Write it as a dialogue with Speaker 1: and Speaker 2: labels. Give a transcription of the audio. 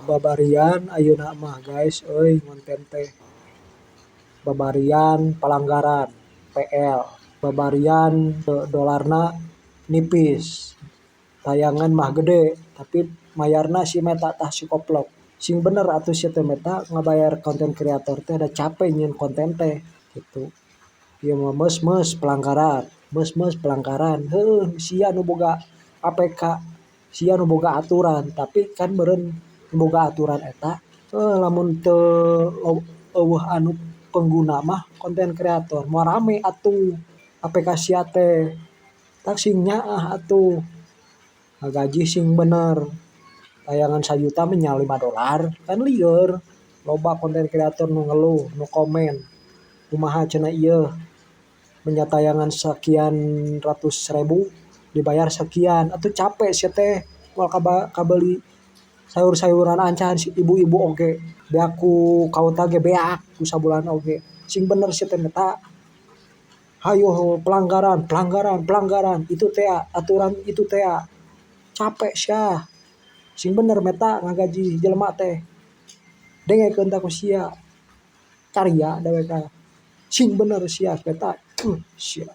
Speaker 1: Babarian ayeuna mah guys euy ngonten teh. Babarian pelanggaran PL, babarian dolarna nipis. Tayangan mah gede tapi mayarna si Meta tah si koplok. Sing bener atuh sia teh Meta ngabayar konten kreator teh, da capek nyieun konten teh gitu. Ieu mah meus-meus pelanggaran, meus-meus pelanggaran. Heueuh, sia nu boga APK, sia nu boga aturan, tapi kan meureun nu boga aturan eta lamun teu eueuh anu pengguna mah konten kreator moal rame atuh APK sia teh. Tah sing nyaah atuh. Ngagaji sing bener. Tayangan sajuta mah nya $5 kan lieur. Loba konten kreator nu ngeluh, nu komen. Kumaha cenah ieu nya tayangan sekian ratus ribu dibayar sekian, atuh capek sia teh moal kabeuli sayur-sayuran ancan, si ibu-ibu oge beak ku kuota ge beak ku sabulan oge. Sing bener sia teh Meta. Hayoh pelanggaran, pelanggaran, pelanggaran itu tea, aturan itu tea. Capek sia. Sing bener Meta ngagaji jelema teh. Dengekeun tah ku sia. Karya dewek. Sing bener sia Meta. Sia.